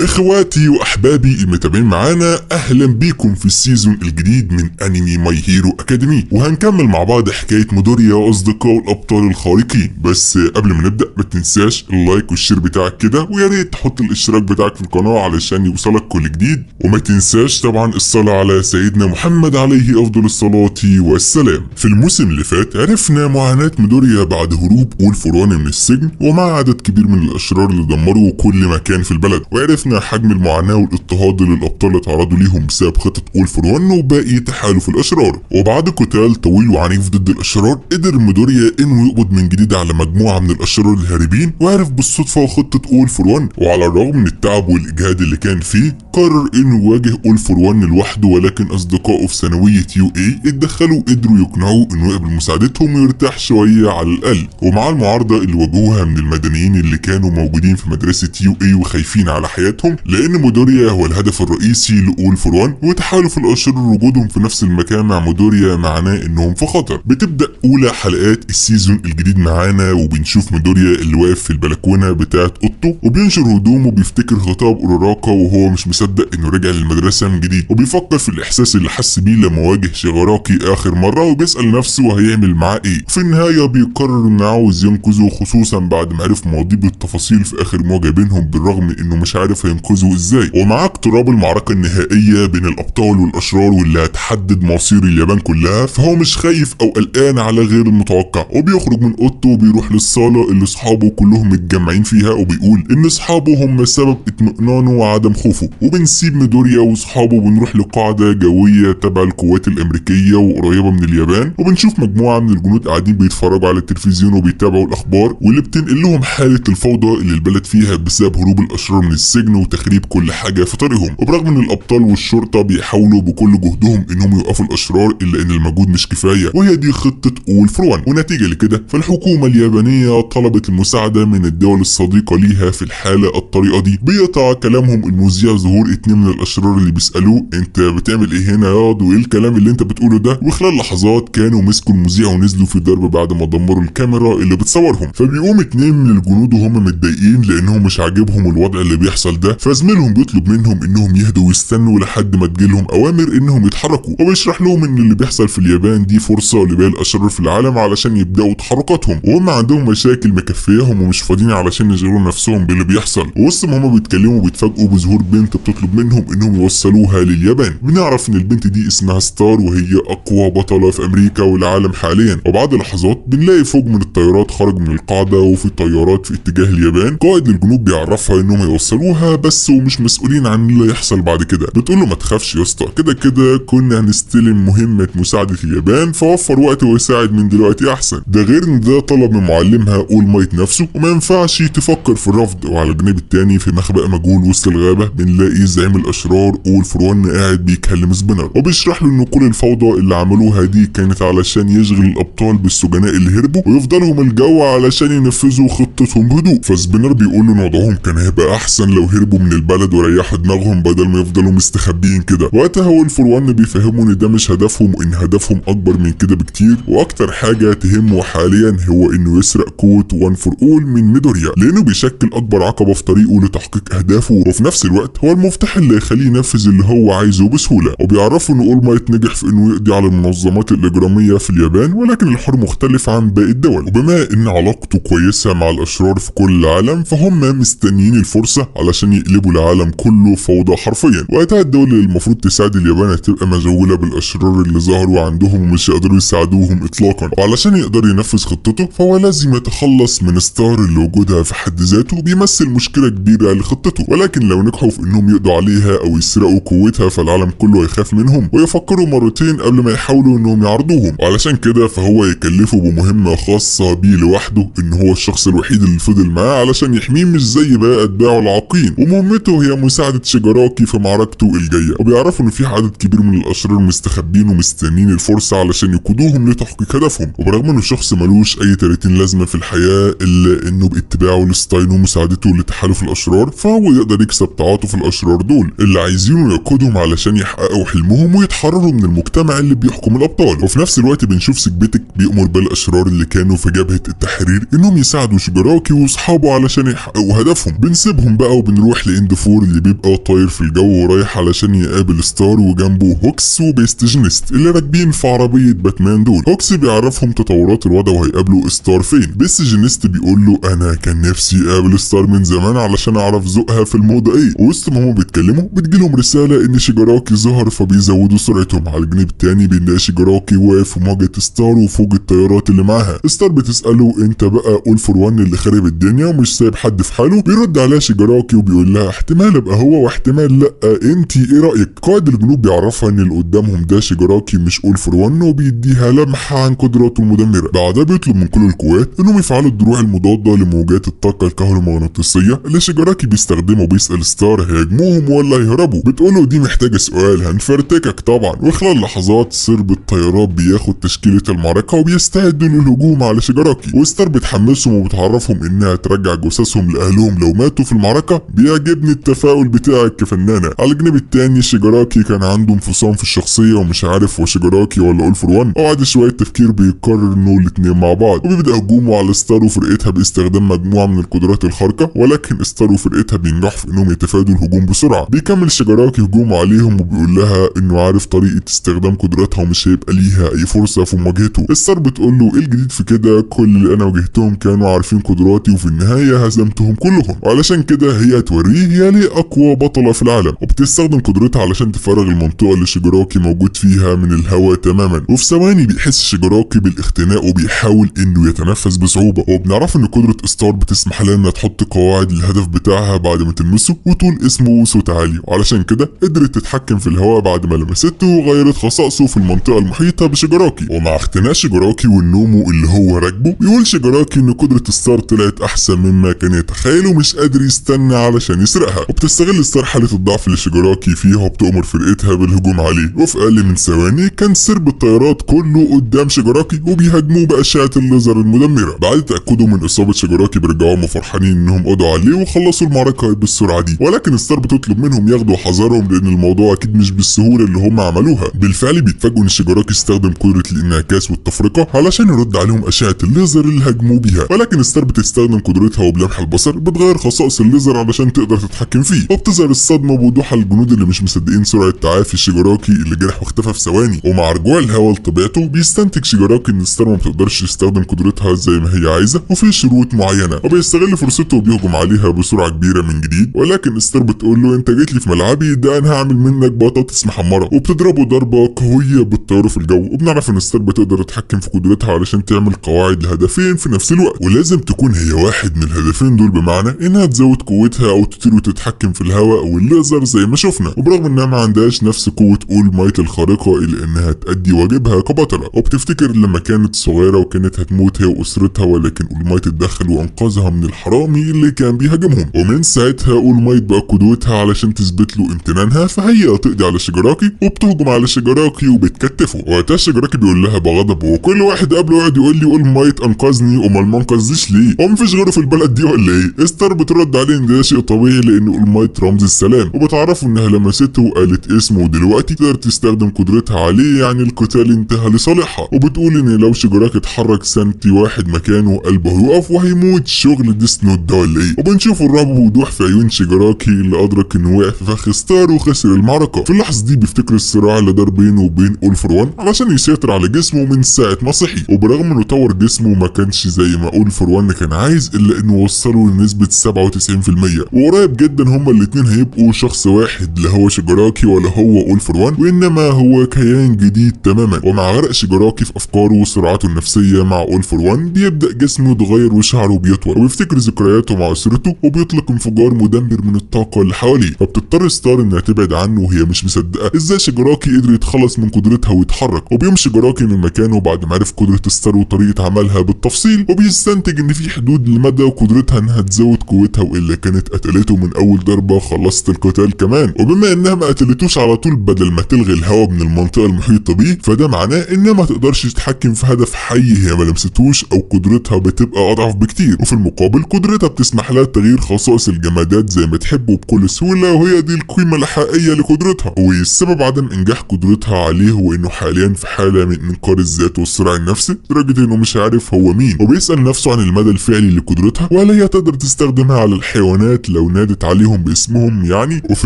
اخواتي واحبابي المتابعين معانا، اهلا بيكم في ال season الجديد من انمي My Hero Academia، وهنكمل مع بعض حكاية ميدوريا واصدقائه الابطال الخارقين. بس قبل ما نبدا ما تنساش ال like وال share بتاعك كده، ويا ريت تحط الاشتراك بتاعك في القناة علشان يوصلك كل جديد، وما تنساش طبعا الصلاة على سيدنا محمد عليه افضل الصلاة والسلام. في الموسم اللي فات عرفنا معاناة ميدوريا بعد هروب اول فور وان من السجن ومع عدد كبير من الاشرار اللي دمروا كل مكان في البلد، وعرفنا حجم المعاناة والاضطهاد اللي الابطال اتعرضوا ليهم بسبب خطه اول فور وان وباقي تحالف الاشرار. وبعد قتال طويل وعنيف ضد الاشرار قدر ميدوريا انه يقبض من جديد على مجموعة من الاشرار الهاربين، وعرف بالصدفة خطه اول فور وان. وعلى الرغم من التعب والاجهاد اللي كان فيه قرر انه يواجه اول فور وان لوحده، ولكن اصدقائه في ثانوية UA اتدخلوا وقدروا يقنعوه انه يقبل مساعدتهم ويرتاح شوية على الاقل. ومع المعارضة اللي واجهوها من المدنيين اللي كانوا موجودين في مدرسه UA وخايفين على حياتهم، لان ميدوريا هو الهدف الرئيسي لاول فور وان وتحالف الاشرار وجودهم في نفس المكان مع ميدوريا معناه انهم في خطر. بتبدا اولى حلقات ال season الجديد معانا، وبنشوف ميدوريا اللي واقف في البلكونه بتاعه اوضته وبينشر هدومه وبيفتكر خطاب اوراراكا وهو مش مصدق انه رجع للمدرسة من جديد، وبيفكر في الاحساس اللي حس بيه لما واجه شيغاراكي اخر مرة، وبيسال نفسه هيعمل معاه ايه. في النهاية بيقرر انه عاوز ينقذه، خصوصا بعد ما عرف ماضيه بالتفاصيل في اخر مواجهة بينهم، بالرغم انه مش عارف هينقذه ازاي. ومع اقتراب المعركة النهائية بين الابطال والاشرار واللي هتحدد مصير اليابان كلها، فهو مش خايف او قلقان على غير المتوقع، وبيخرج من اوضته وبيروح للصاله اللي اصحابه كلهم متجمعين فيها، وبيقول ان اصحابه هم سبب اطمئنانه وعدم خوفه. وبنسيب ميدوريا واصحابه وبنروح لقاعدة جوية تبع القوات الامريكية وقريبه من اليابان، وبنشوف مجموعة من الجنود قاعدين بيتفرجوا على التلفزيون وبيتابعوا الاخبار واللي بتنقل لهم حاله الفوضى اللي البلد فيها بسبب هروب الاشرار من السجن وتخريب كل حاجة في طريقهم. وبرغم ان الابطال والشرطة بيحاولوا بكل جهدهم انهم يوقفوا الاشرار، الا ان المجهود مش كفاية، وهي دي خطه اول فور وان. ونتيجة لكده فالحكومة اليابانية طلبت المساعدة من الدول الصديقة ليها في الحالة الطريقة دي. بيقطع كلامهم المذيع ظهور اتنين من الاشرار اللي بيسالوه انت بتعمل ايه هنا ياض وايه الكلام اللي انت بتقوله ده، وخلال لحظات كانوا مسكوا المذيع ونزلوا في الضرب بعد ما دمروا الكاميرا اللي بتصورهم. فبيقوم اتنين من الجنود وهم متضايقين لانهم مش عاجبهم الوضع اللي بيحصل ده، فزميلهم بيطلب منهم انهم يهدوا ويستنوا لحد ما تجيلهم اوامر انهم يتحركوا، وبيشرح لهم ان اللي بيحصل في اليابان دي فرصة لباقي الاشرار في العالم علشان يبداوا تحركاتهم، وهم عندهم مشاكل مكفياهم ومش فاضيين علشان يشغلوا نفسهم باللي بيحصل. ووسط ما هم بيتكلموا بيتفاجئوا بظهور بنت بتطلب منهم انهم يوصلوها لليابان. بنعرف ان البنت دي اسمها ستار وهي اقوى بطلة في امريكا والعالم حاليا. وبعد لحظات بنلاقي فوج من الطيارات خرج من القاعدة وفي طيارات في اتجاه اليابان. قائد الجنود بيعرفها انهم هيوصلوها بس ومش مسؤولين عن اللي يحصل بعد كده. بتقول له ما تخافش يا اسطى، كده كده كنا هنستلم مهمة مساعدة اليابان، فوفر وقت وساعد من دلوقتي احسن. ده غير ان ده طلب من معلمها اول مايت نفسه وما ينفعش تفكر في الرفض. وعلى الجانب التاني في مخبأ مجهول وسط الغابة بنلاقي زعيم الاشرار اول فور وان قاعد بيكلم سبينر وبيشرح له ان كل الفوضى اللي عملوها دي كانت علشان يشغل الابطال بالسجناء اللي هربوا ويفضلهم الجو علشان ينفذوا خطتهم بهدوء. فسبينر بيقول له ان وضعهم كان هيبقى احسن لو هربوا من البلد وريحوا دماغهم بدل ما يفضلوا مستخبيين كده. وقتها اول فور وان بيفهموا ان ده مش هدفهم وان هدفهم اكبر من كده بكتير، واكتر حاجة تهمه حاليا هو انه يسرق قوة وان فور اول من ميدوريا لانه بيشكل اكبر عقبه في طريقه لتحقيق اهدافه، وفي نفس الوقت هو المفتاح اللي يخليه ينفذ اللي هو عايزه بسهولة. وبيعرفوا ان اول مايت نجح في انه يقضي على المنظمات الاجرامية في اليابان، ولكن الحوار مختلف عن باقي الدول. وبما ان علاقته كويسة مع الاشرار في كل العالم فهم مستنيين الفرصة علشان يقلبوا العالم كله فوضى حرفيا. وقتها الدول اللي المفروض تساعد اليابان هتبقى مشغولة بالاشرار اللي ظهروا عندهم ومش يقدروا يساعدوهم اطلاقا. وعلشان يقدر ينفذ خطته فهو لازم يتخلص من ستار اللي وجودها في حد ذاته بيمثل مشكلة كبيرة لخطته، ولكن لو نجحوا في انهم يقضوا عليها او يسرقوا قوتها فالعالم كله هيخاف منهم ويفكروا مرتين قبل ما يحاولوا انهم يعرضوهم. وعلشان كده فهو يكلفه بمهمة خاصة بيه لوحده، ان هو الشخص الوحيد اللي فضل معاه علشان يحميه مش زي باقي اتباعه العاقين، ومهمته هي مساعدة شيجاراكي في معركته الجاية. وبيعرفوا ان في عدد كبير من الاشرار مستخبين ومستنين الفرصة علشان يقودوهم لتحقيق هدفهم. وبرغم انه شخص ملوش اي 30 لازمه في الحياة الا انه باتباعه لستاين ومساعدته لتحالف الاشرار فهو يقدر يكسب تعاطف الاشرار الاشرار دول اللي عايزينه يقودهم علشان يحققوا حلمهم ويتحرروا من المجتمع اللي بيحكم الابطال. وفي نفس الوقت بنشوف سكبتك بيأمر بالاشرار اللي كانوا في جبهة التحرير انهم يساعدوا شيجاراكي واصحابه علشان يحققوا هدفهم. بنسيبهم بقى وبنروح لاندفور اللي بيبقى طاير في الجو ورايح علشان يقابل ستار وجنبه هوكس وبيستجنست اللي راكبين في عربية باتمان دول. هوكس بيعرفهم تطورات الوضع وهيقابلوا ستار فين. بيستجنست بيقول له انا كان نفسي اقابل ستار من زمان علشان اعرف ذوقها في الموضة ايه. وسط ما هما بيتكلموا بتجيلهم رسالة ان شيجاراكي ظهر فبيزودوا سرعتهم. على الجانب التاني بنلاقي شيجاراكي واقف في مواجهة ستار وفوق الطيارات اللي معاها. ستار بتسأله انت بقى اول فور وان اللي خارب الدنيا ومش سايب حد في حاله؟ بيرد عليها شيجاراكي وبيقول لها احتمال ابقى هو واحتمال لا، انت ايه رايك؟ قائد الجنوب بيعرفها ان اللي قدامهم ده شيجاراكي مش اول فور وان وبيديها لمحه عن قدراته المدمرة. بعدها بيطلب من كل القوات انهم يفعلوا الدروع المضادة لموجات الطاقة الكهرومغناطيسيه اللي شيجاراكي بيستخدمه. بيسال ستار هيهاجموهم ولا هيهربوا؟ بتقوله دي محتاجه سؤال، هنفرتكك طبعا. وخلال لحظات سرب الطيارات بياخد تشكيله المعركة وبيستعدوا للهجوم على شيجاراكي. وستار بتحمسهم وبتعرفهم انها ترجع جثثهم لاهلهم لو ماتوا في المعركة. بيعجبني التفاؤل بتاعك كفنانه. على الجانب التاني شيجاراكي كان عنده انفصام في الشخصية ومش عارف هو شيجاراكي ولا اول فور وان، وبعد شوية تفكير بيقرر انه الاثنين مع بعض، وبيبدا هجومه على ستار وفرقتها باستخدام مجموعة من القدرات الخارقة، ولكن ستار وفرقتها بينجحوا في انهم يتفادوا الهجوم بسرعة. بيكمل شيجاراكي هجومه عليهم وبيقول لها انه عارف طريقه استخدام قدراتها ومش هيبقى ليها اي فرصة في مواجهته. ستار بتقول له ايه الجديد في كده؟ كل اللي انا واجهتهم كانوا عارفين قدراتي وفي النهاية هزمتهم كلهم، وعلشان كده هي توريه هي ليه اقوى بطلة في العالم. وبتستخدم قدرتها علشان تفرغ المنطقة اللي شيجاراكي موجود فيها من الهواء تماما. وفي ثواني بيحس شيجاراكي بالاختناق وبيحاول انه يتنفس بصعوبة. وبنعرف ان قدره ستار بتسمح لها انها تحط قواعد للهدف بتاعها بعد ما تلمسه وتقول اسمه بصوت عالي، وعلشان كده قدرت تتحكم في الهواء بعد ما لمسته وغيرت خصائصه في المنطقة المحيطة بشيجاراكي. ومع اختناق شيجاراكي والنومو اللي هو راكبه بيقول شيجاراكي ان قدره ستار طلعت احسن مما كان يتخيل ومش قادر يستنى علشان يسرقها. وبتستغل ستار حاله الضعف اللي شيجاراكي فيها وبتؤمر فرقتها بالهجوم عليه. وفي اقل من ثواني كان سرب الطيارات كله قدام شيجاراكي وبيهاجموه باشعه الليزر المدمرة. بعد تاكده من اصابه شيجاراكي بيرجعوا فرحانين انهم قضوا عليه وخلصوا المعركة بالسرعة دي، ولكن ستار بتطلب منهم ياخدوا حذرهم لان الموضوع اكيد مش بالسهولة اللي هم عملوها. بالفعل بيتفاجئوا ان شيجاراكي استخدم قدره الانعكاس والتفرقه علشان يرد عليهم اشعه الليزر اللي هاجموه بيها، ولكن ستار بتستخدم قدرتها وبلمح البصر بتغير خصائص الليزر علشان تقدر تتحكم فيه. وبتظهر الصدمة بوضوح على الجنود اللي مش مصدقين سرعة تعافي شيجاراكي اللي جرح واختفى في ثواني. ومع رجوع الهواء لطبيعته بيستنتج شيجاراكي ان ستار ما بتقدرش تستخدم قدرتها زي ما هي عايزه وفي شروط معينة، وبيستغل فرصته وبيهجم عليها بسرعة كبيرة من جديد. ولكن ستار بتقول له انت جيت لي في ملعبي ده انا هعمل منك بطاطس محمرة، وبتضربه ضربه قوية بتطيره في الجو. وبنعرف ان ستار بتقدر تتحكم في قدرتها علشان تعمل قواعد لهدفين في نفس الوقت، ولازم تكون هي واحد من الهدفين دول، بمعنى انها تزود قوتها او تطير وتتحكم في الهواء والليزر زي ما شفنا. وبرغم انها ما عندهاش نفس قوة اول مايت الخارقة الا انها تأدي واجبها كبطله. وبتفتكر لما كانت صغيرة وكانت هتموت هي واسرتها، ولكن اول مايت اتدخل وانقذها من الحرامي اللي كان بيهاجمهم، ومن ساعتها اول مايت بقى قدوتها علشان تثبت له امتنانها. فهي تقضي على شيجاراكي وبتهجم على شيجاراكي وبتكتفه. وقتها شيجاراكي بيقول لها بغضب وكل واحد قبله يقعد يقول لي اول مايت انقذني امال ما انقذنيش ليه؟ هو مفيش غيره في البلد دي ولا ايه؟ ستار بترد عليه ان ده شيء طبيعي لان اول مايت رمز السلام، وبتعرفه انها لمسته وقالت اسمه ودلوقتي تقدر تستخدم قدرتها عليه، يعني القتال انتهى لصالحها. وبتقول ان لو شيجاراكي اتحرك سنتي واحد مكانه قلبه هيقف وهيموت، شغل ديس نوت ده ولا ايه؟ وبنشوف الرعب بوضوح في عيون شيجاراكي اللي ادرك انه وقع في فخ ستار وخسر المعركة. في اللحظة دي بيفتكر الصراع اللي دار بينه وبين اول فور وان علشان يسيطر على جسمه من ساعة ما صحي، وبرغم انه طور جسمه ما كانش زي ما اول فور وان كان عايز الا انه وصله لنسبه 97%، وقريب جدا هما الاثنين هيبقوا شخص واحد، لا هو شيجاراكي ولا هو اول فور وان، وانما هو كيان جديد تماما. ومع غرق شيجاراكي في افكاره وصراعاته النفسية مع اول فور وان بيبدا جسمه يتغير وشعره بيطول، وبيفتكر ذكرياته مع اسرته وبيطلق انفجار مدمر من الطاقة اللي حواليه. فبتضطر ستار انها تبعد عنه وهي مش مصدقه ازاي شيجاراكي قدر يتخلص من قدرتها ويتحرك. وبيقوم شيجاراكي من مكانه بعد ما عرف قدره ستار وطريقه عملها بالتفصيل، وبيستنتج ان في حدود لمدى قدرتها انها تزود قوتها، والا كانت قتلته من اول ضربه خلصت القتال كمان. وبما انها ما قتلتوش على طول بدل ما تلغي الهواء من المنطقة المحيطة بيه، فده معناه انها ما تقدرش تتحكم في هدف حي هي ما لمستوش او قدرتها بتبقى اضعف بكتير. وفي المقابل قدرتها بتسمح لها تغيير خصائص الجمادات زي ما تحب وبكل سهولة. بسهولة، وهي دي القيمة الحقيقية لقدرتها. والسبب عدم انجاح قدرتها عليه هو انه حاليا في حاله من انكار الذات والصراع النفسي، لدرجة انه مش عارف هو مين، وبيسال نفسه عن المدى الفعلي لقدرتها، وهل هي تقدر تستخدمها على الحيوانات لو نادت عليهم باسمهم يعني. وفي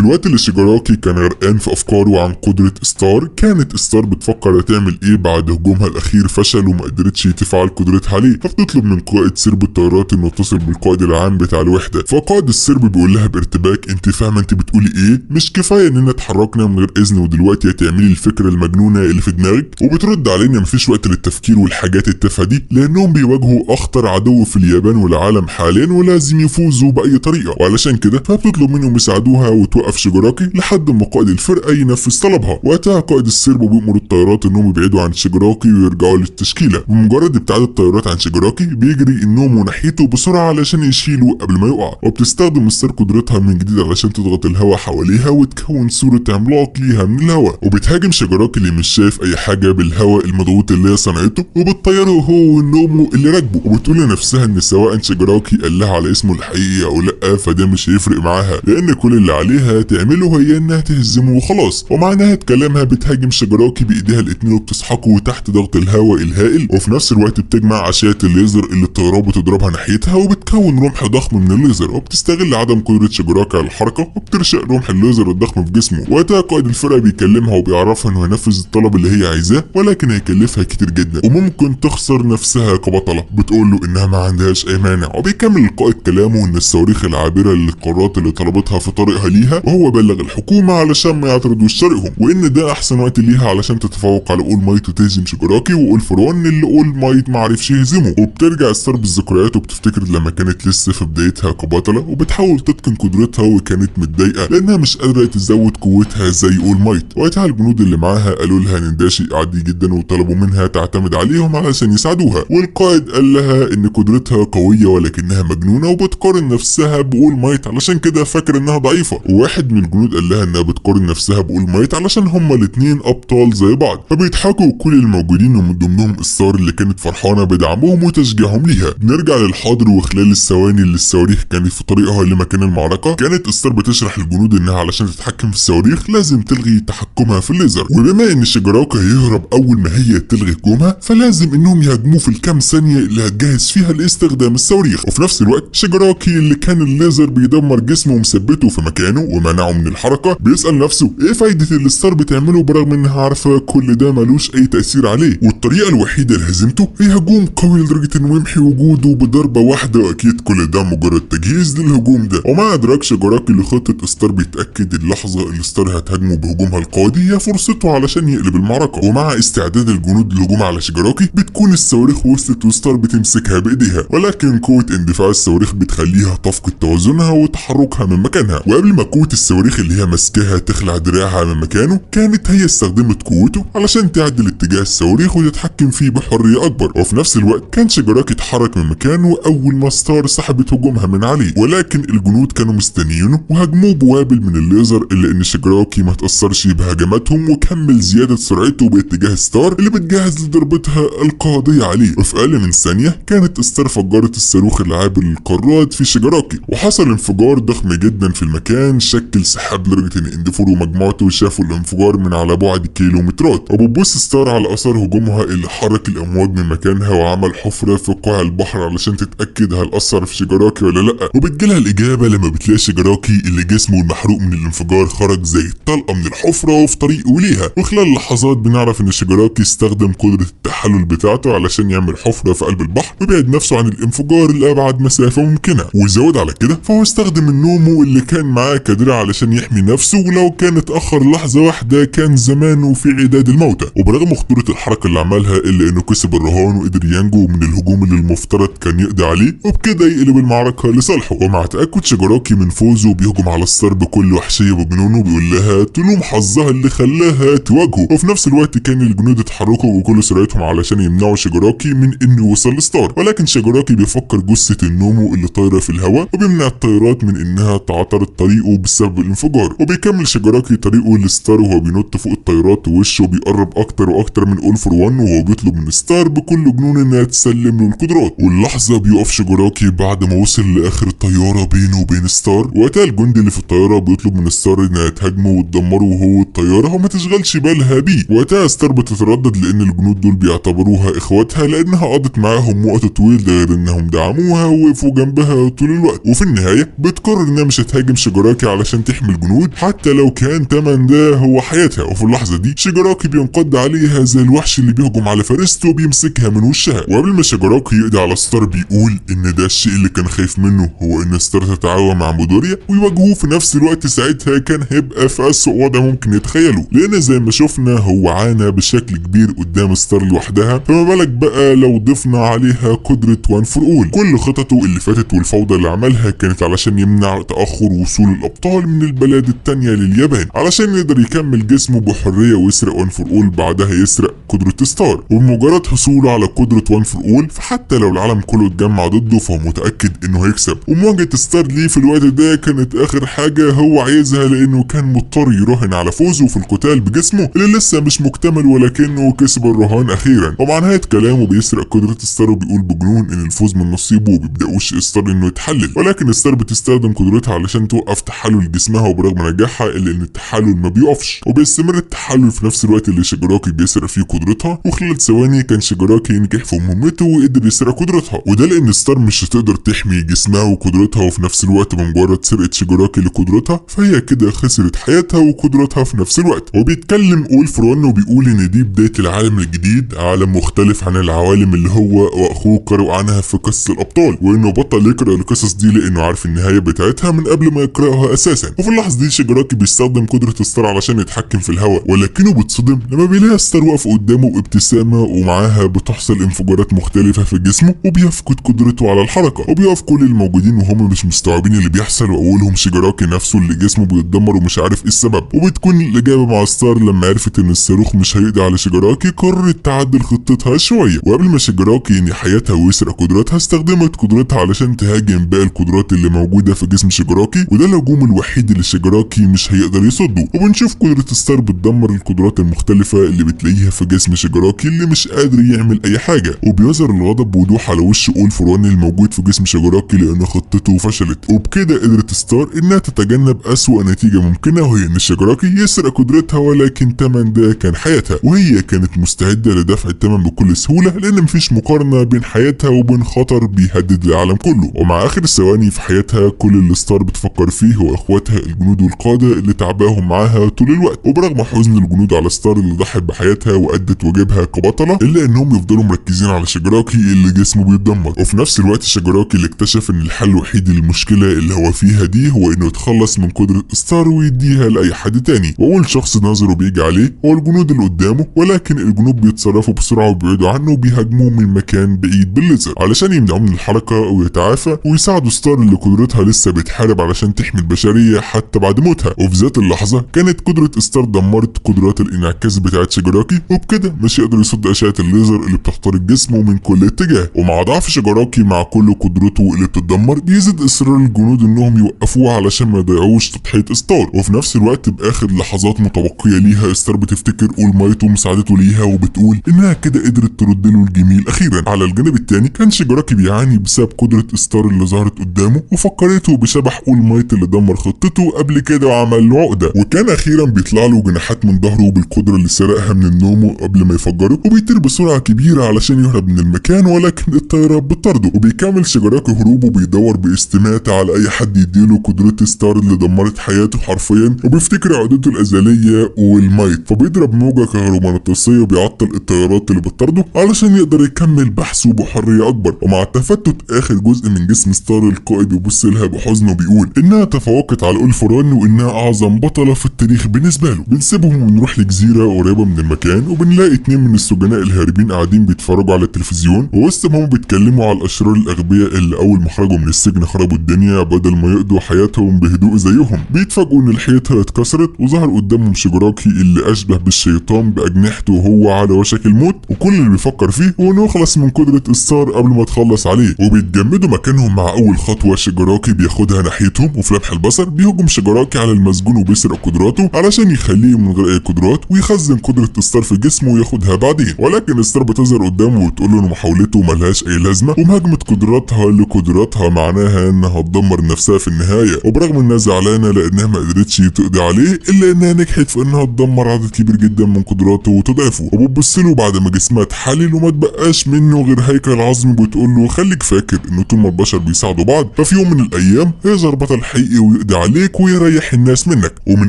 الوقت اللي شيجاراكي كان غرقان في افكاره عن قدره ستار، كانت ستار بتفكر هتعمل ايه بعد هجومها الاخير فشل وما قدرتش تفعل قدرتها عليه، فبتطلب من قائد سرب الطيارات انه يتصل بالقائد العام بتاع الوحدة. فقائد السرب بيقول لها بارتباك انت فاهمه انت بتقولي ايه؟ مش كفاية اننا اتحركنا من غير اذن ودلوقتي هتعملي الفكرة المجنونة اللي في دماغك؟ وبترد علينا مفيش وقت للتفكير والحاجات التافهة دي، لانهم بيواجهوا اخطر عدو في اليابان والعالم حاليا ولازم يفوزوا باي طريقه، وعلشان كده فبتطلب منهم يساعدوها وتوقف شيجاراكي لحد ما قائد الفرقة ينفذ طلبها. وقتها قائد السرب بيأمر الطيارات انهم يبعدوا عن شيجاراكي ويرجعوا للتشكيله. بمجرد ابتعاد الطيارات عن شيجاراكي بيجري النوم ناحيته بسرعة علشان يشيله قبل ما يقع، وبتستخدم ستار قدرتها من جديد علشان تضغط الهواء حواليها وتكون صوره عملاق ليها من الهواء، وبتهاجم شيجاراكي اللي مش شايف اي حاجة بالهواء المضغوط اللي هي صنعته، وبتطيره هو والنوم اللي راكبه. وبتقول لنفسها ان سواء شيجاراكي قال لها على اسمه الحقيقي او لا فده مش هيفرق معاها، لان كل اللي عليها تعمله هي انها تهزمه وخلاص. ومع نهاية كلامها بتهاجم شيجاراكي بايديها الاتنين وبتسحقه تحت ضغط الهواء الهائل، وفي نفس الوقت بتجمع اشعه الليزر اللي الطيارات بتضربها ناحيتها وبتكون رمح ضخم من الليزر، وبتستغل عدم قدره شيجاراكي على الحركة وبترشق رمح الليزر الضخم في جسمه. وقتها قائد الفرقة بيكلمها وبيعرفها انه هينفذ الطلب اللي هي عايزاه، ولكن هيكلفها كتير جدا وممكن تخسر نفسها كبطله. بتقول له انها ما عندهاش اي مانع، وبيكمل القائد كلامه ان الصواريخ العابره للقارات اللي طلبتها في طريقها ليها، وهو بلغ الحكومة علشان ما يعترضوش طريقهم، وان ده احسن وقت ليها علشان تتفوق على اول مايت وتهزم شيجاراكي واول فور وان اللي اول مايت ما عرفش يهزمه. وبترجع ستار بالذكريات وبتفتكر لما كانت لسه في بدايتها كبطله وبتحاول تتقن قدرتها، وكانت متضايقة لانها مش قادرة تزود قوتها زي اول مايت. وقتها الجنود اللي معاها قالوا لها ان ده شيء عادي جدا وطلبوا منها تعتمد عليهم علشان يساعدوها، والقائد قال لها ان قدرتها قوية ولكنها مجنونة وبتقارن نفسها باول مايت علشان كده فاكر انها ضعيفة. وواحد من الجنود قال لها انها بتقارن نفسها باول مايت علشان هما الاتنين ابطال زي بعض، فبيضحكوا كل الموجودين ومن ضمنهم ستار اللي كانت فرحانة بدعمهم وتشجيعهم ليها. نرجع للحاضر، وخلال الثواني اللي الصواريخ كانت في طريقها لمكان المعركة، كانت ستار بتشرح للجنود انها علشان تتحكم في الصواريخ لازم تلغي تحكمها في الليزر، وبما ان شيجاراكي هيهرب اول ما هي تلغي هجومها فلازم انهم يهاجموه في الكام ثانية اللي هتجهز فيها لاستخدام الصواريخ. وفي نفس الوقت شيجاراكي اللي كان الليزر بيدمر جسمه ومثبته في مكانه ومنعه من الحركة بيسال نفسه ايه فايده اللي ستار بتعمله برغم انها عارفه كل ده ملوش اي تاثير عليه، والطريقة الوحيدة لهزيمته هي هجوم قوي لدرجة انه يمحي وجوده بضربه واحدة، واكيد كل ده مجرد تجهيز للهجوم ده. ومع ادراك شيجاراكي لخطة ستار بيتاكد اللحظة اللي ستار هتهاجمه بهجومها القاضي هي فرصته علشان يقلب المعركة. ومع استعداد الجنود للهجوم على شيجاراكي بتكون الصواريخ وصلت وستار بتمسكها بايديها، ولكن قوة اندفاع الصواريخ بتخليها تفقد توازنها وتحركها من مكانها. وقبل ما قوة الصواريخ اللي هي ماسكاها تخلع دراعها من مكانه، كانت هي استخدمت قوته علشان تعدل اتجاه الصواريخ وتتحكم فيه بحرية اكبر. وفي نفس الوقت كان شيجاراكي اتحرك من مكانه اول ما ستار سحبت هجومها من عليه، ولكن الجنود كانوا مستنيينه وهاجموه بوابل من الليزر، الا ان شيجاراكي ما تاثرش بهجماتهم وكمل زيادة سرعته باتجاه ستار اللي بتجهز لضربتها القاضية عليه. وفي اقل من ثانية كانت ستار فجرت الصاروخ العابر للقارات في شيجاراكي، وحصل انفجار ضخم جدا في المكان شكل سحاب لدرجة ان انديفور ومجموعته شافوا الانفجار من على بعد كيلومترات. وبتبص ستار على اثار هجومها اللي حرك الامواج من مكانها وعمل حفره في قاع البحر علشان تتاكد هل اثر في شيجاراكي ولا لا. وبتجيلها الاجابة لما بتلاقي شيجاراكي اللي جسمه المحروق من الانفجار خرج زي الطلقة من الحفرة وفي طريقه ليها. وخلال لحظات بنعرف ان شيجاراكي استخدم قدره التحلل بتاعته علشان يعمل حفره في قلب البحر ويبعد نفسه عن الانفجار لابعد مسافة ممكنة. وزود على كده فهو استخدم النومو اللي كان معاه كدرع علشان يحمي نفسه، ولو كان اتاخر لحظة واحدة كان زمانه في عداد الموتى. وبرغم خطورة الحركة اللي عملها الا انه كسب الرهان وقدر ينجو من الهجوم اللي المفترض كان يقضي عليه، وبكده يقلب المعركة لصالحه. ومع تاكد شيجاراكي من فوزه بيهجم على ستار بكل وحشية وجنونه، بيقول لها تلوم حظها اللي خلاها تواجهه. وفي نفس الوقت كان الجنود اتحركوا بكل سرعتهم علشان يمنعوا شيجاراكي من انه يوصل لستار، ولكن شيجاراكي بيفكر جثة النومو اللي طايره في الهواء وبيمنع الطيارات من انها تعترض طريقه بسبب الانفجار. وبيكمل شيجاراكي طريقه لستار وهو بينط فوق الطيارات ووشه بيقرب اكتر واكتر من اول فور وان، وهو بيطلب من ستار بكل جنون انها تسلم له القدرات. واللحظة بيقف شيجاراكي بعد ما وصل لاخر طيارة بينه وبين ستار. وقتها الجنود الجندي اللي في الطيارة بيطلب من ستار انها تهاجمه وتدمره وهو الطيارة وما تشغلش بالها بيه. وقتها ستار بتتردد لان الجنود دول بيعتبروها اخواتها لانها قضت معاهم وقت طويل، ده غير انهم دعموها ووقفوا جنبها طول الوقت. وفي النهاية بتقرر انها مش هتهاجم شيجاراكي علشان تحمي الجنود حتى لو كان تمن ده هو حياتها. وفي اللحظة دي شيجاراكي بينقض عليها زي الوحش اللي بيهجم على فريسته وبيمسكها من وشها. وقبل ما شيجاراكي يقضي على ستار بيقول ان ده الشيء اللي كان خايف منه، هو ان ستار تتعاون مع ميدوريا ويواجهوه في نفس الوقت. ساعتها كان هيبقى في اسوء وضع ممكن يتخيله، لان زي ما شفنا هو عانى بشكل كبير قدام ستار لوحدها، فما بالك بقى لو ضفنا عليها قدرة One For All. كل خططه اللي فاتت والفوضى اللي عملها كانت علشان يمنع تأخر وصول الأبطال من البلاد التانية لليابان، علشان يقدر يكمل جسمه بحرية ويسرق One For All، بعدها يسرق قدرة ستار. وبمجرد حصوله على قدرة One For All فحتى لو العالم كله اتجمع ضده فهو متأكد انه هيكسب. ومواجهة ستار ليه في الوقت ده كانت اخر حاجة هو عايزها، لانه كان مضطر يراهن على فوزه في القتال بجسمه اللي لسه مش مكتمل، ولكنه كسب الرهان اخيرا. ومع نهاية كلامه بيسرق قدرة ستار وبيقول بجنون ان الفوز من نصيبه، وبيبدأ وش ستار انه يتحلل، ولكن ستار بتستخدم قدرتها علشان توقف تحلل جسمها، وبرغم نجاحها الا ان التحلل ما بيقفش، وبيستمر التحلل في نفس الوقت اللي شيجاراكي بيسرق فيه قدرتها. وخلال ثواني كان شيجاراكي نجح في مهمته وقدر يسرق قدرتها، وده لان ستار مش هتقدر تحمي جسمها وقدرتها، وفي نفس الوقت بمجرد سرقة شيجاراكي لقدرتها فهي كده خسرت حياتها وقدرتها في نفس الوقت. وبيتكلم All For One وبيقول ان دي بداية العالم الجديد، عالم مختلف عن العوالم اللي هو واخوه قرأوا عنها في قصص الابطال، وانه بطل يقرأ القصص دي لانه عارف النهاية بتاعتها من قبل ما يقرأها اساسا. وفي اللحظة دي شيجاراكي بيستخدم قدرة ستار علشان يتحكم في الهواء، ولكنه بيتصدم لما بيلاقي ستار واقف قدامه بابتسامة ومعاها بتحصل انفجارات مختلفة في جسمه، وبيفقد قدرته على الحركة، وبيقف كل الموجودين وهم مش مستوعبين اللي بيحصل، واولهم شيجاراكي نفسه اللي جسمه بيتدمر ومش عارف ايه السبب. وبتكون الاجابة مع ستار لما عرفت ان الصاروخ مش هيقضي على شيجاراكي قررت تعدل خطتها شوية. وقبل ما شيجاراكي ينهي حياتها ويسرق قدراتها استخدمت قدرتها علشان تهاجم باقي القدرات اللي موجودة في جسم شيجاراكي، وده الهجوم الوحيد اللي شيجاراكي مش هيقدر يصده. وبنشوف قدرة ستار بتدمر القدرات المختلفة اللي بتلاقيها في جسم شيجاراكي اللي مش قادر يعمل اي حاجة، وبيظهر الغضب بوضوح على وش All For One الموجود في جسم شيجاراكي لان خطته فشلت. وبكده قدرت ستار انها تتجنب اسوأ نتيجة ممكنة، وهي ان شيجاراكي يسرق قدرتها، ولكن تمن ده كان حياتها، وهي كانت مستعدة لدفع الثمن بكل سهولة لان مفيش مقارنة بين حياتها وبين خطر بيهدد العالم كله. ومع اخر الثواني في حياتها كل اللي ستار بتفكر فيه هو اخواتها الجنود والقادة اللي تعباهم معاها طول الوقت. وبرغم حزن الجنود على ستار اللي ضحت بحياتها وادت واجبها كبطلة، الا انهم يفضلوا مركزين على شيجاراكي اللي جسمه بيتدمر. وفي نفس الوقت شيجاراكي اللي اكتشف ان الحل الوحيد للمشكلة اللي هو فيها دي هو انه يتخلص من قدرة ستار ويديها لاي حد تاني. واول شخص نظره بيجي عليه هو الجنود اللي قدامه، ولكن الجنود بيتصرفوا بسرعة وبيبعدوا عنه وبيهاجموه من مكان بعيد بالليزر علشان يمنعوه من الحركة ويتعافى، ويساعدوا ستار اللي قدرتها لسه بتحارب علشان تحمي البشرية حتى بعد موتها. وفي ذات اللحظة كانت قدرة ستار دمرت قدرات الانعكاس بتاعت شيجاراكي، وبكده مش يقدر يصد اشعة الليزر اللي بتخترق جسمه من كل اتجاه. ومع ضعف شيجاراكي مع كل قدرته اللي بتتدمر بيزيد اصرار الجنود انهم يوقفوه علشان ما يضيعوش تضحية ستار. وفي نفس الوقت باخر لحظات متبقية ليها ستار بتفتكر اول مايت ومساعدته ليها، وبتقول انها كده قدرت ترد له الجميل اخيرا. على الجانب الثاني كان شيجاراكي بيعاني بسبب قدرة ستار اللي ظهرت قدامه وفكرته بشبح اول مايت اللي دمر خطته قبل كده وعمل له عقدة، وكان اخيرا بيطلع له جناحات من ظهره بالقدرة اللي سرقها من النوم قبل ما يفجره، وبيطير بسرعة كبيرة علشان يهرب من المكان، ولكن الطيارة بتطارده. وبيكمل شيجاراكي هروبه وبيدور باستماتة على اي حد يديله قدرة ستار اللي دمرت حياته حرفيا، وبيفتكر عقدته الازلية والمايت، فبيضرب موجة كهرومغناطيسية وبيعطل الطيارات اللي بتطارده علشان يقدر يكمل بحثه بحرية اكبر. ومع تفتت اخر جزء من جسم ستار القائد بيبص لها بحزن وبيقول انها تفوقت على All For One وانها اعظم بطلة في التاريخ بالنسبة له. بنسيبهم ونروح لجزيرة قريبة من المكان، وبنلاقي اتنين من السجناء الهاربين قاعدين بيتفرجوا على التلفزيون، ووسط ما هم بيتكلموا على الاشرار الاغبياء اللي اول ما خرجوا من السجن خربوا الدنيا بدل ما يقضوا حياتهم بهدوء زيهم. بيتفاجئوا ان الحيطة اتكسرت وظهر قدامهم شيجاراكي اللي اشبه بالشيطان باجنحته وهو على وشك الموت، وكل اللي بيفكر فيه هو انه يخلص من قدرة قدره ستار قبل ما تخلص عليه، وبيتجمدوا مكانهم مع اول خطوة شيجاراكي بياخدها ناحيتهم. وفي لمح البصر بيهجم شيجاراكي على المسجون وبيسرق قدراته علشان يخليه من غير اي قدرات ويخزن قدره ستار في جسمه وياخدها بعدين. ولكن ستار بتظهر قدامه وتقول له ان محاولته ملهاش اي لازمه، ومهاجمه قدراتها لقدراتها معناها انها تدمر نفسها في النهاية. وبرغم انها زعلانة لانها ما قدرتش تقضي عليه، الا انها نجحت في انها تدمر عدد كبير جدا من قدراته وتضعفه. وبتبص له بعد ما جسمها اتحلل وما تبقاش منه غير هيكل عظمي، بتقول له خليك فاكر ان طول ما البشر بيساعدوا بعض ففي يوم من الايام هيظهر بطل حقيقي ويقضي عليك ويريح الناس منك. ومن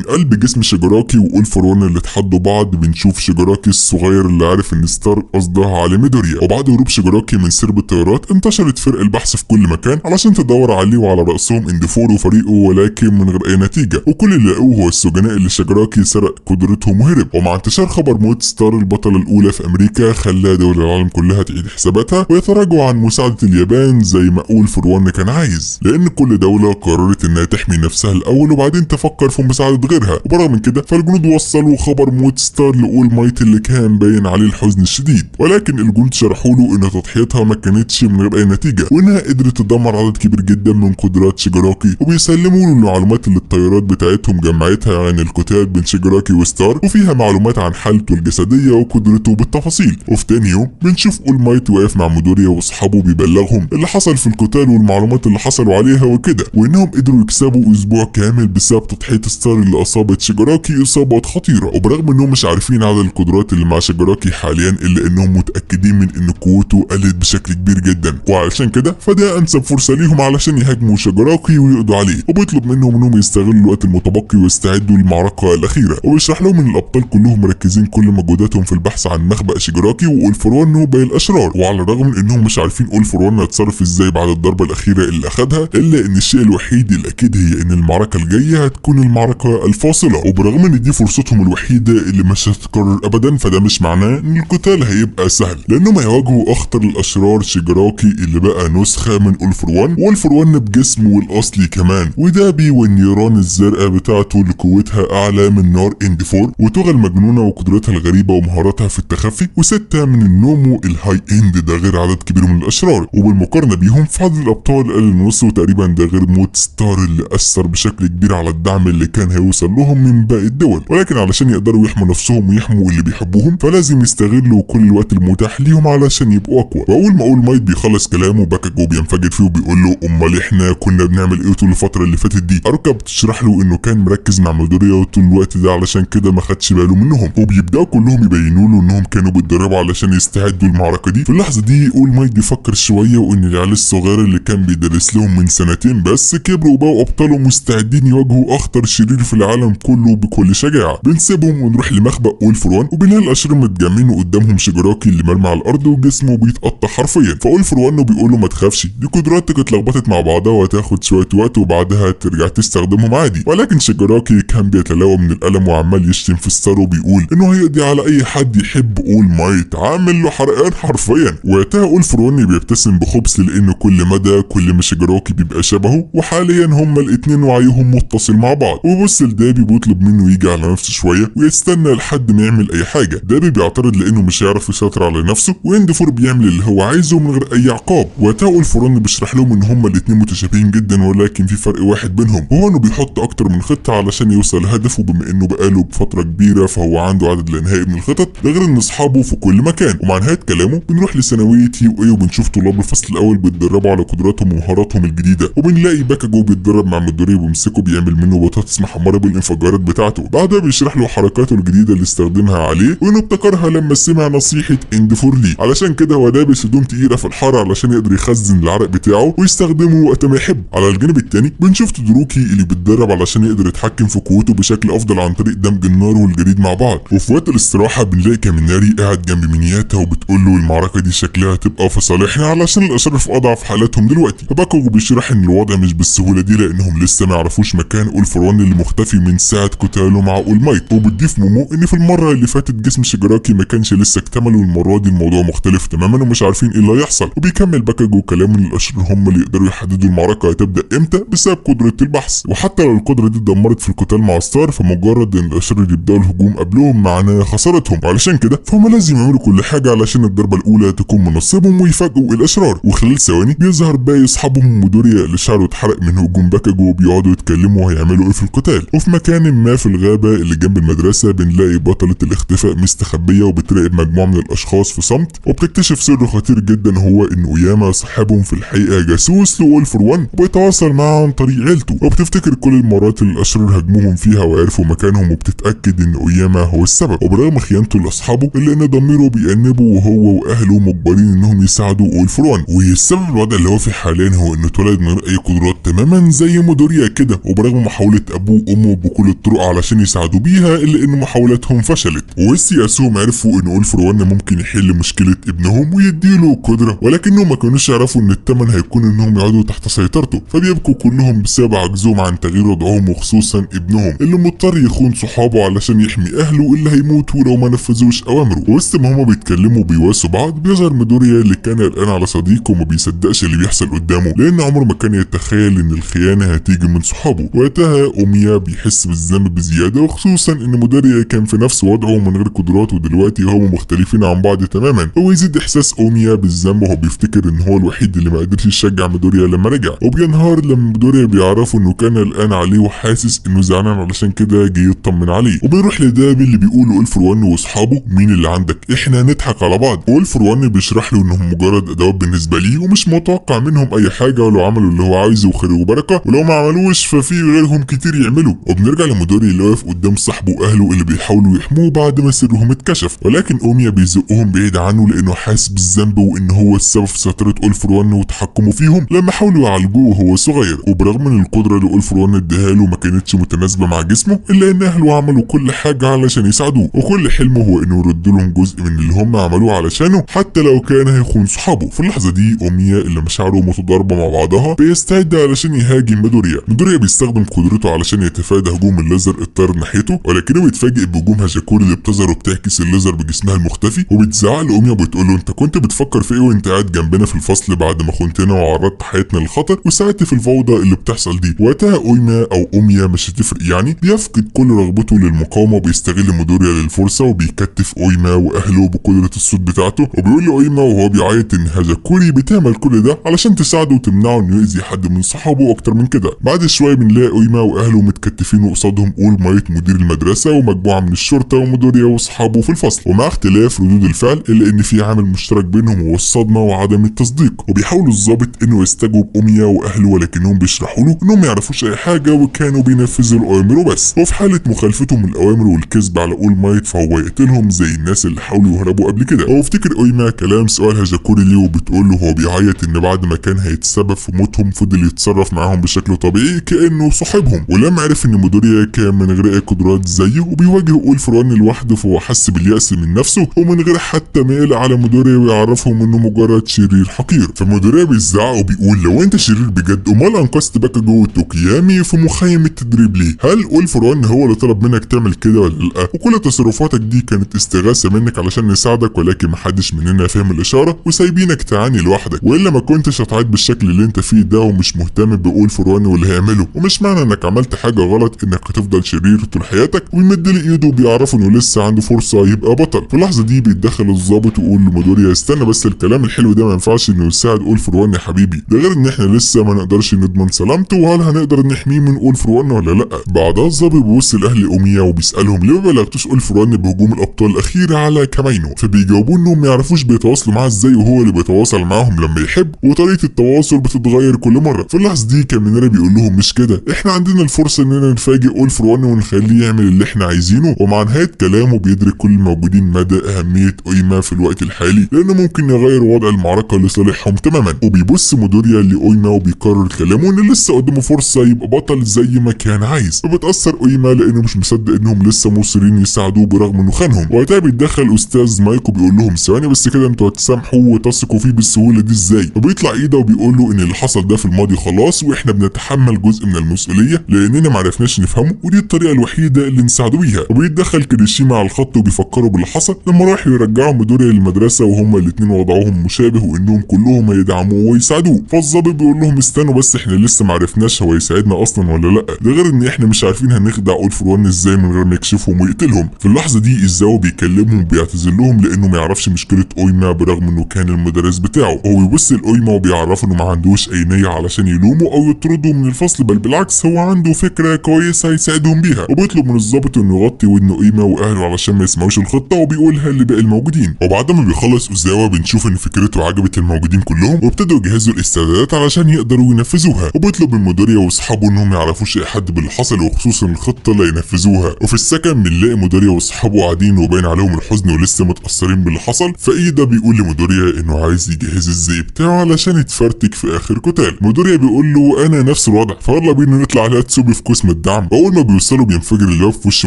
قلب جسم شيجاراكي واول فور وان اللي اتحدوا بعض بنشوف شيجاراكي الصغير اللي عارف ان ستار قصدها على ميدوريا. وبعد هروب شيجاراكي من سرب الطيارات انتشرت فرق البحث في كل مكان علشان تدور عليه وعلى راسهم اندفور وفريقه، ولكن من غير اي نتيجة. وكل اللي لقوه هو السجناء اللي شيجاراكي سرق قدرتهم وهرب. ومع انتشار خبر موت ستار البطلة الاولى في امريكا خلى دول العالم كلها تعيد حساباتها ويتراجعوا عن مساعدة اليابان زي ما اول فور وان كان عايز، لان كل دولة قررت انها تحمي نفسها الاول وبعدين تفكر في مساعدة غيرها. وبرغم من كده فالجنود وصلوا خبر موت ستار لاول مايت اللي كان باين عليه الحزن الشديد، ولكن الجنود شرحوا له ان تضحيتها ما كانتش من غير اي نتيجة، وانها قدرت تدمر عدد كبير جدا من قدرات شيجاراكي. وبيسلموا له المعلومات اللي الطيارات بتاعتهم جمعتها عن القتال بين شيجاراكي وستار، وفيها معلومات عن حالته الجسدية وقدرته بالتفاصيل. وفي تاني يوم بنشوف اول مايت واقف مع ميدوريا واصحابه بيبلغهم اللي حصل في القتال والمعلومات اللي حصلوا عليها وكده، وانهم قدروا يكسبوا اسبوع كامل بسبب تضحية ستار اللي اصابت شيجاراكي اصابات خطيرة. وبرغم انهم مش عارفين عدد القدرات اللي مع شيجاراكي حاليا، الا انهم متاكدين من ان قوته قلت بشكل كبير جدا، وعلشان كده فده انسب فرصة ليهم علشان يهاجموا شيجاراكي ويقضوا عليه. وبيطلب منهم انهم يستغلوا الوقت المتبقي ويستعدوا للمعركة الاخيرة. وبيشرح لهم ان الابطال كلهم مركزين كل مجهوداتهم في البحث عن مخبأ شيجاراكي واول فور وان وباقي الاشرار. وعلى الرغم من انهم مش عارفين اول فور وان هيتصرف ازاي بعد الضربة الاخيرة اللي اخدها، الا ان الشيء الوحيد الاكيد هي ان المعركة الجاية هتكون المعركة الفاصلة. وبرغم ان دي فرصتهم الوحيدة اللي مش هتتكرر ابدا، فده مش معناه ان القتال هيبقى سهل، لانهم هيواجهوا اخطر الاشرار شيجاراكي اللي بقى نسخه من اول فور وان، واول فور وان بجسمه الاصلي كمان، ودابي والنيران الزرقاء بتاعته اللي قوتها اعلى من نار اندفور، وتوغا المجنونة وقدرتها الغريبة ومهاراتها في التخفي، وستة من النومو ال high end، ده غير عدد كبير من الاشرار. وبالمقارنه بيهم فعدد الابطال قل نص تقريبا، ده غير موت ستار اللي اثر بشكل كبير على الدعم اللي كان هيوصل لهم من باقي الدول. ولكن علشان يقدروا يحموا نفسهم ويحموا اللي بيحبوهم فلازم يستغلوا كل الوقت المتاح ليهم علشان يبقوا اقوى. واول ما اول مايت بيخلص كلامه باكاجو بينفجر فيه وبيقول له امال احنا كنا بنعمل ايه طول الفترة اللي فاتت دي؟ اروكا بتشرح له انه كان مركز مع ميدوريا طول الوقت ده علشان كده ما خدش باله منهم. وبيبداوا كلهم يبينوا له انهم كانوا بيتدربوا علشان يستعدوا للمعركة دي. في اللحظة دي اول مايت بيفكر شوية وان العيال الصغير اللي كان بيدرس لهم من سنتين بس كبروا وبقوا ابطال ومستعدين يواجهوا اخطر شرير في العالم كله بكل شجاعة. بنسيبهم ونروح لمخبأ اول فور وان، وبنلاقي الاشرار متجمعين وقدامهم شيجاراكي اللي مرمى على الارض وجسمه بيتقطع حرفيا. فاول فور وان بيقول له ما تخافش، دي قدراتك اتلخبطت مع بعضها وهتاخد شوية وقت وبعدها ترجع تستخدمهم عادي. ولكن شيجاراكي كان بيتلاوى من الالم وعمال يشتم في ستار وبيقول انه هيقضي على اي حد يحب اول مايت، عامل له حرقان حرفيا. وقتها اول فور وان بيبتسم بخبث لانه كل مدى كل ما شيجاراكي بيبقى شبهه، وحاليا هما الاتنين وعيهم متصل مع بعض. وبص لدابي بيطلب منه يجي على نفسه شوية ويستنى لحد ما يعمل اي حاجة. دابي بيعترض لانه مش هيعرف يسيطر على نفسه، واندفور بيعمل اللي هو عايزه من غير اي عقاب. وقتها اول فور وان بيشرح لهم ان هما الاتنين متشابهين جدا، ولكن في فرق واحد بينهم، وهو انه بيحط اكتر من خطه علشان يوصل لهدفه. بما انه بقاله بفترة كبيرة فهو عنده عدد لا نهائي من الخطط، ده غير ان اصحابه في كل مكان. ومع نهاية كلامه بنروح لثانويه يو اي، وبنشوف طلاب الفصل الاول بيتدربوا على قدراتهم ومهاراتهم الجديدة. وبنلاقي باكاجو بيتدرب مع ميدوريا وبيمسكه بيعمل منه بطاطس محمرة بالانفجارات بتاعته. بعدها بيشرح له حركاته الجديدة اللي استخدمها عليه وانه ابتكرها لما سمع نصيحة اندفور ليه، علشان كده هو لابس هدوم تقيلة في الحر علشان يقدر يخزن العرق بتاعه ويستخدمه وقت ما يحب. على الجانب الثاني بنشوف تودوروكي اللي بيتدرب علشان يقدر يتحكم في قوته بشكل افضل عن طريق دمج النار والجليد مع بعض. وفي وقت الاستراحة بنلاقي كاميناري قاعد جنب مينياتا وبتقول له المعركة دي شكلها هتبقى في صالحنا علشان الاشرار في اضعف حالاتهم دلوقتي. فباكوجو بيشرح ان الوضع مش بالسهولة دي لانهم لسه ما يعرفوش مكان اول فور وان اللي مختفي من ساعة قتاله مع اول مايت. وبتضيف مومو ان في المرة اللي فاتت جسم شيجاراكي ما كانش لسه اكتمل، والمرة دي الموضوع مختلف تماما ومش عارفين ايه اللي هيحصل. وبيكمل باكاجو كلامه ان الاشرار هم اللي يقدروا يحددوا المعركة هتبدا امتى بسبب قدره البحث، وحتى لو القدرة دي اتدمرت في القتال مع ستار فمجرد ان الاشرار يبداوا الهجوم قبلهم معناه خسارتهم، وعلشان كده فهم لازم يعملوا كل حاجة علشان الضربة الاولى تكون تكون من نصيبهم ويفاجئوا الاشرار. وخلال ثواني بيظهر باقي اصحابهم ميدوريا اللي شعره اتحرق من هجوم باكاجو، وبيقعدوا يتكلموا هيعملوا ايه في القتال. وفي مكان ما في الغابة اللي جنب المدرسة بنلاقي بطلة الاختفاء مستخبيه وبتراقب مجموعة من الاشخاص في صمت، وبتكتشف سر خطير جدا هو ان اوياما صاحبهم في الحقيقة جاسوس لاول فور 1 وبيتواصل معاه عن طريق عيلته. وبتفتكر كل المرات اللي الاشرار هاجموهم فيها وعرفوا مكانهم، وبتتاكد ان اوياما هو السبب. وبرغم خيانته لاصحابه الا ان ضميره بيأنبه، وهو واهله مجبرين انهم يساعدوا اول فور 1. والسبب الوضع اللي هو فيه حاليا هو انه اتولد من غير اي قدرات تماما زي ميدوريا كده، وبرغم محاولة ابوه وامه بكل الطرق علشان يساعدوا بيها الا ان محاولاتهم فشلت. ووسط يأسهم عرفوا ان اول فور 1 ممكن يحل مشكلة ابنهم ويديله قدره، ولكنهم ما كانوش يعرفوا ان الثمن هيكون انهم يقعدوا تحت سيطرته. فبيبكوا كلهم بسبب عجزهم عن تغيير وضعهم، وخصوصا ابنهم اللي مضطر يخون صحابه علشان يحمي اهله اللي هيموتوا لو ما نفذوش اوامره. وسط ما هما بيتكلموا وبيواسوا بعض بيظهر ميدوريا اللي كان قلقان على صديقه وما بيصدقش اللي بيحصل قدامه، لان عمره ما كان يتخيل ان الخيانة هتيجي من صحابه. وقتها اوميا بيحس بالذنب بزيادة، وخصوصا ان ميدوريا كان في نفس وضعه من غير قدرات، ودلوقتي هم مختلفين عن بعض تماما. ويزيد احساس اوميا بالذنب وهو بيفتكر ان هو الوحيد اللي ما قدرش يشجع ميدوريا لما رجع، وبينهار لما ميدوريا بيعرفوا انه كان قلقان عليه وحاسس انه زعلان علشان كده جه يطمن عليه. وبيروح لدابي اللي بيقول اول فور 1 واصحابه مين اللي عندك، احنا هنضحك على بعض. اول فور 1 بيشرح له انهم مجرد ادوات بالنسبة ليه ومش متوقع منهم اي حاجة، ولو عملوا اللي هو عايزه وخير وبركة، ولو ما عملوش ففي غيرهم كتير يعملوا. وبنرجع لميدوريا اللي واقف قدام صاحبه واهله اللي بيحاولوا يحموه بعد ما سرهم اتكشف، ولكن اوميا بيزقهم بعيد عنه لانه حاسس بالذنب وان هو السبب في سيطرة اول فور 1 وتحكمه فيهم لما حاولوا يعالجوه وهو صغير. وبرغم ان القدرة اللي اول فور 1 اداها له ما كانتش متناسبة مع جسمه، الا ان اهله عملوا كل حاجة علشان يساعدوه، وكل حلمه هو انه يرد لهم جزء من اللي هم عملوه علشانه حتى لو كان هيخون صحابه. في اللحظة دي اوميا اللي مشاعره متضاربة مع بعضها بيستعد علشان يهاجم ميدوريا. ميدوريا بيستخدم قدرته علشان يتفادى هجوم الليزر الطاير ناحيته، ولكنه بيتفاجئ بهجوم هاجاكوري اللي بتظهر وبتعكس الليزر بجسمها المختفي، وبتزعق لاوميا وبتقول له انت كنت بتفكر في ايه وانت قاعد جنبنا في الفصل بعد ما خنتنا وعرضت حياتنا للخطر وساعدت في الفوضى اللي بتحصل دي. وقتها اويما او اوميا مش هتفرق يعني بيفقد كل رغبته للمقاومة وبيستغل ميدوريا للفرصه وبيكتف اويما واهله بقدره الصوت بتاعته، وبيقول لاويما وهو بيعيط ان هاجاكوري بتعمل كل ده علشان تساعده وتمنعه انه يأذي حد من صحابه اكتر من كده. بعد شوية بنلاقي اويما واهله متكتفين وقصادهم اول مايت مدير المدرسة ومجموعة من الشرطة وميدوريا واصحابه في الفصل، ومع اختلاف ردود الفعل الا ان في عامل مشترك بينهم هو الصدمة وعدم التصديق. وبيحاولوا الضابط انه يستجوب اوميا واهله، ولكنهم بيشرحوا له انهم ما يعرفوش اي حاجة وكانوا بينفذوا الاوامر وبس، وفي حاله مخالفتهم الاوامر والكذب على اول مايت فهو يقتلهم زي الناس اللي حاولوا يهربوا قبل كده. وافتكر اويما كلام سؤال هاجاكوري ليه وبتقول له هو بيعيط ان بعد ما كان هيتسبب في موتهم فضل يتصرف معاهم بشكل طبيعي كانه صاحبهم. ولما عرف ان ميدوريا كان من غير اي قدرات زيه وبيواجه اول فور 1 لوحده فهو حس باليأس من نفسه ومن غير حتى ما يقلق على ميدوريا ويعرفهم انه مجرد شرير حقير. فميدوريا بيزعق وبيقول لو انت شرير بجد امال انقذت باكاجو وتوكيامي في مخيم التدريب ليه؟ هل اول فور 1 هو اللي طلب منك تعمل كده ولا لا؟ وكل تصرفاتك دي كانت استغاثة منك علشان نساعدك، ولكن محدش مننا فاهم الاشارة وسايبينك تعاني لوحدك، والا ما كنتش هتعيط بالشكل اللي انت فيه ده ومش مهتم باول فور 1 واللي هيعمله، ومش معنى انك عملت حاجة غلط انك هتفضل شرير طول حياتك. ويمد له ايده وبيعرفه انه لسه عنده فرصة يبقى بطل. في اللحظة دي بيتدخل الضابط ويقول لميدوريا استنى بس، الكلام الحلو ده ما ينفعش انه يساعد اول فور 1 يا حبيبي، ده غير ان احنا لسه ما نقدرش نضمن سلامته وهل هنقدر نحمية من اول فور 1 ولا لا. بعدها الضابط بيبص لاهل اوميا وبيسالهم ليه ما بلغتوش اول فور 1 بهجوم الابطال الاخير على كامينو، فبيجاوبوه انهم ما يعرفوش بيتواصلوا معاه ازاي وهو اللي بيتواصل معاهم لما يحب وطريقه التواصل بتتغير كل مرة. في اللحظة دي كاميناري بيقول لهم مش كده، احنا عندنا الفرصة اننا نفاجئ اول فور 1 ونخليه يعمل اللي احنا عايزينه. ومع نهاية كلامه بيدرك كل الموجودين مدى اهمية اويما في الوقت الحالي لانه ممكن يغير وضع المعركة لصالحهم تماما. وبيبص ميدوريا لاويما وبيكرر كلامه ان لسه قدامه فرصة يبقى بطل زي ما كان عايز. فبتاثر اويما لانه مش مصدق انهم لسه مصرين يساعدوه برغم انه خانهم. وقتها بيتدخل استاذ مايكو بيقول لهم ثواني بس كده، انتوا هتسامحوا وتثقوا فيه بالسهولة دي ازاي؟ وبيطلع ايده وبيقول له ان اللي حصل ده في الماضي خلاص واحنا بنتحمل جزء من المسؤولية لاننا معرفناش نفهمه ودي الطريقة الوحيدة اللي نساعده بيها. وبيتدخل كريشيما على الخط وبيفكروا باللي حصل لما راحوا يرجعوا ميدوريا للمدرسة وهما الاثنين وضعهم مشابه وانهم كلهم هيدعموه ويساعدوه. فالظابط بيقول لهم استنوا بس، احنا لسه معرفناش هو يساعدنا اصلا ولا لا، ده غير ان احنا مش عارفين هنخدع اول فور 1 ازاي من غير ما يكشفهم ويقتلهم. في اللحظة دي الزاو بيكلمهم وبيعتذر لهم لانه ما يعرفش مشكلة اويما اويما برغم انه كان المدرس بتاعه. هو بيبص لاويما وبيعرفه انه ما عندوش اي نيه علشان يلومه او يطرده من الفصل، بل بالعكس هو عنده فكرة كويسة هيساعدهم بيها. وبيطلب من الضابط انه يغطي ودن اويما واهله علشان ما يسمعوش الخطة، وبيقولها لباقي الموجودين. وبعد ما بيخلص اوزاوا بنشوف ان فكرته عجبت الموجودين كلهم، وابتدوا يجهزوا الاستعدادات علشان يقدروا ينفذوها. وبيطلب من ميدوريا واصحابه انهم ما يعرفوش اي حد باللي حصل، وخصوصا الخطة اللي ينفذوها. وفي السكن بنلاقي ميدوريا واصحابه قاعدين وباين عليهم الحزن ولسه متاثرين باللي حصل. فايدا بيقول لميدوريا انه عايز يجهز الزي بتاعه علشان يتفرتك في اخر قتال. ميدوريا بيقول له انا نفس الوضع، فيلا بينا نطلع على هاتسومي في قسم الدعم. واول ما بيوصلوا بينفجر الباب في وش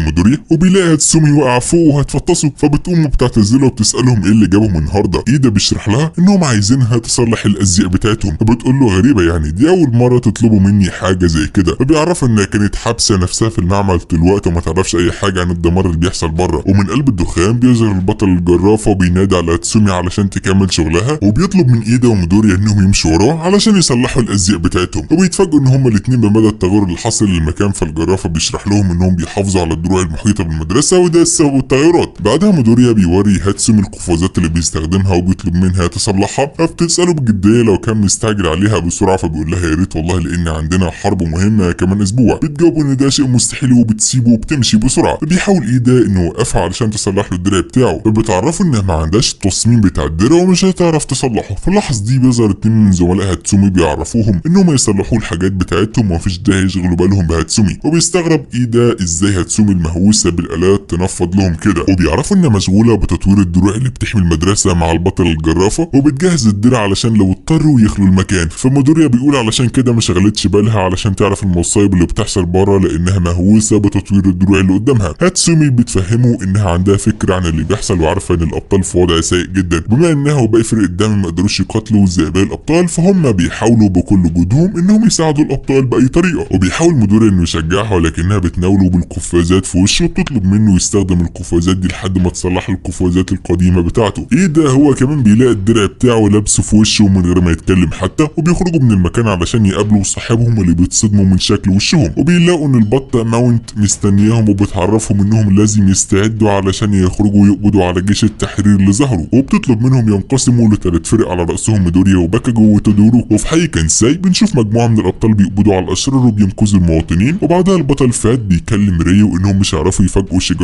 ميدوريا، وبيلاقي هاتسومي واقع فوق وهتفطسه. فبتقوم وبتعتذر له وبتسالهم ايه اللي جابهم النهارده. ايدا بيشرح لها انهم عايزينها تصلح الازياء بتاعتهم، فبتقول له غريبة يعني دي اول مرة تطلبوا مني حاجة زي كده. فبيعرفوا انها كانت حابسه نفسها في المعمل طول الوقت وما تعرفش اي حاجة عن الدمار اللي بيحصل بره. ومن قلب الدخان بيظهر البطل الجرافه وبينادي على هاتسومي علشان تكمل شغلها، وبيطلب من ايدا وميدوريا انهم يمشوا وراه علشان يصلحوا الازياء بتاعتهم. وبيتفاجئوا ان هما الاثنين بمدى التغير اللي حصل للمكان. فالجرافه بيشرح لهم انهم بيحافظوا على الدروع المحيطة بالمدرسة وده السبب التغيرات. بعدها ميدوريا بيوري هاتسومي القفازات اللي بيستخدمها وبيطلب منها تصلحها. فبتساله بجدية لو كان مستعجل عليها بسرعة، فبيقول لها يا ريت والله لان عندنا حرب مهمة كمان اسبوع. بتجاوبه ان ده شيء مستحيل وبتسيبه وبتمشي بسرعة. فبيحاول ايدا انه يوقفها علشان تصلح له الدرع بتاعه، فبتعرفه انها ما عندهاش التصميم بتاع الدرع ومش هتعرف تصلحه. في اللحظة دي بيظهر اتنين من زملاء هاتسومي بيعرفوهم انهم يصلحوا الحاجات بتاعتهم ومفيش داعي يشغلوا بالهم بهاتسومي. وبيستغرب ايدا ازاي هاتسومي المهووسه بالالات تنفض لهم كده، وبيعرفوا انها مشغولة بتطوير الدروع اللي بتحمي المدرسة مع البطل الجرافه، وبتجهز الدرع علشان لو اضطروا يخلوا المكان. فميدوريا بيقول علشان كده ما شغلتش بالها علشان تعرف المصايب اللي بتحصل بره لانها مهووسه بتطوير الدروع اللي قدامها. هاتسومي بتفهمه انها عندها فكرة عن اللي بيحصل وعارفه ان الابطال في وضع سيء جدا، بما انها وباقي فريق الدم ما قدروش يقاتلوا زي باقي الابطال، فهم بيحاولوا بكل جهدهم انهم يساعدوا الابطال باي طريقه. وبيحاول ميدوريا انه يشجعها ولكنها بتناوله بالقفازات في وشه وبتطلب منه يستخدم القفازات دي لحد ما تصلح القفازات القديمة بتاعته. ايه ده هو كمان بيلاقي الدرع بتاعه لابسه في وشه من غير ما يتكلم حتى، وبيخرجوا من المكان علشان يقابلوا صاحبهم اللي بيتصدموا من شكل وشهم. وبيلاقوا ان البطة ماونت مستنياهم وبتعرفهم انهم لازم يستعدوا علشان يخرجوا يقبضوا على جيش التحرير اللي ظهروا، وبتطلب منهم ينقسموا لثلاث فرق على راسهم ميدوريا وباكاجو وتودورو. وفي حي كانساي بنشوف مجموعة من الابطال بيقبضوا على الاشرار وبينقذوا المواطنين. وبعدها البطل فات بيكلم ريو انهم مش هيعرفوا يفاجئوا شيجارامي